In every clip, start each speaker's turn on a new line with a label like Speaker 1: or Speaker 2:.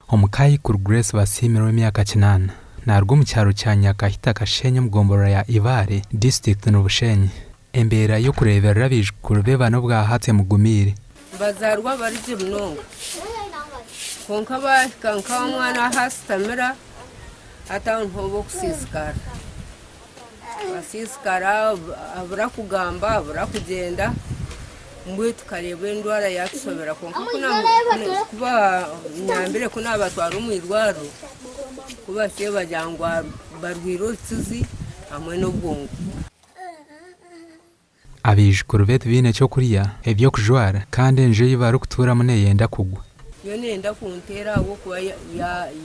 Speaker 1: Omukaikuru Grace Basiimire ow'emyaka kinaana naaruga omu kyaro kya Nyakahita Kashenyi omu gomborora ya Ibare, disiturikiti ni Bushenyi. Embeera y'okureeberera abaijukuru be bana obwahati emugumiire.
Speaker 2: Bazaarwa bari gye munonga, kwonka baahika nk'omwana ahu ashutamira hati aho niho b'okusiisikara. Basiisikara abura kugamba, abura kugyenda, mbwenu tukareeba endwara yaatushobera kwonka ku baanyambire ku naabatwara omu irwariro, ku bahikire bagira ngu barwaire orukizi hamwe n'obwongo.
Speaker 1: Abaijukuru be tibaine ky'okurya, eby'okujwara, kandi enju ei barikutuuramu neeyenda kugwa.
Speaker 2: Yo neyenda kunteera ahabw'okuba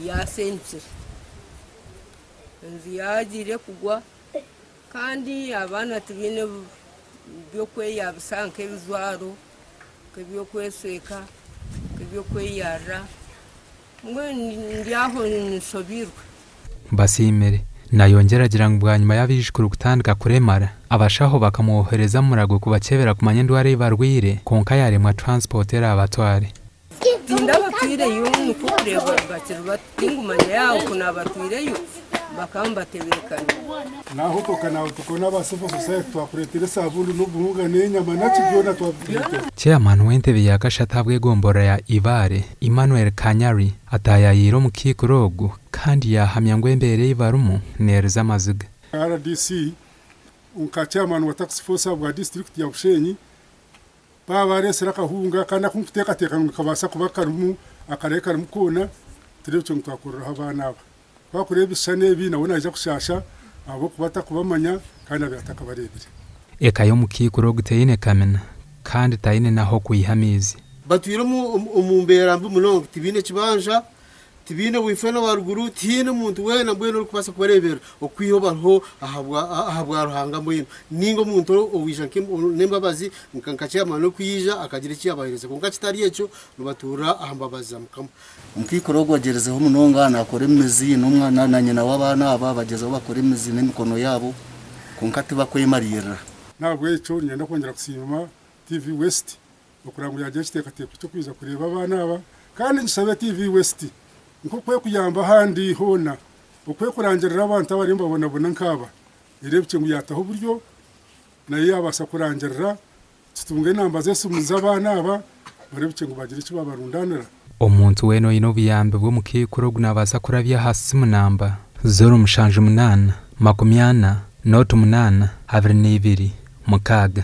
Speaker 2: yaashenyukire. Enju yaagiire kugwa kandi abaana tibaine by'okweyabisa nk'ebijwaro, nk'eby'okweshweka, nk'eby'okweyarira. Mbwenu ndi aho nshobeirwe.
Speaker 1: Basiimire. Nayongyera agira ngu bwanyima y'abaijukuru kutandika kuremara, abashaho bakamwohereza Muragwe kubakyebera kumanya endwara ei barwaire kwonka yaremwa transport eraabatware.
Speaker 2: Tindabatwireyo nikwo kureeba bakiri bato, tingumanya yaaba ku naabatwireyo bakaba nibatebeekana.
Speaker 3: Naahotoka naahotoka n'aba civil society twakureetera esabuuni n'obuhunga n'enyama naki byona twabikureetera.
Speaker 1: Chairman w'entebe ya kashatu ahabw'egomborora ya Ibare, Emmanuel Kanyari ataayayiire omukiikuru ogu kandi yaahamya ngu embeera ei barimu neeriza amaziga.
Speaker 3: Rdc nka chairman wa tax force ahabwa disiturikiti ya Bushenyi baaba bareetsire akahunga kandi aku nkuteekateeka ngu nikabaasa kuba karimu akarahe karimu koona tureebekye ngu twakoreraho abaana aba. Ku arikureeba ebishushani ebi nawe naija kushaasha ahabw'okuba atarikubamanya kandi abaire atakabareebire.
Speaker 1: Eka y'omukiikuru ogu teine kamina kandi taine n'ah'okwiha amaizi.
Speaker 4: Batwire omu mbeera mbi munonga, tibaine kibanja, tibaine bwifo n'obwa ruguru, tihaine muntu weena mbwenu orikubaasa kubareeberera okwiha bariho ahabwa Ruhanga mbwenu, nainga omuntu owaija n'embabazi nka chairman okwija akagira eki yaabaheereza kwonka kitari ekyo nibatuura aha mbabazi za Mukama.
Speaker 5: Omukaikuru ogu agyerizeho munonga nakora emizi n'omwana na nyina w'abaana aba bagyezaho bakora emizi n'emikono yaabo kwonka tibakwemariirira.
Speaker 3: N'ahabw'ekyo niinyenda kwongyera kusiima TV West okureba ngu yaagira ekiteekateeko ky'okwija kureeba abaana aba kandi ngishabe TV West nk'oku erikuyamba ahandi hoona oku erikurangirira abantu abariyo nibabonabona nk'aba ereebekye ngu yaataho oburyo nayo yaabaasa kurangirira tutunge enamba z'esimu z'abaana aba bareebekye ngu baagira eki baabarundaanira.
Speaker 1: Omuntu weena oine obuyambi bw'omukaikuru ogu naabaasa kurabya aha simu namba, 078 40 08 26.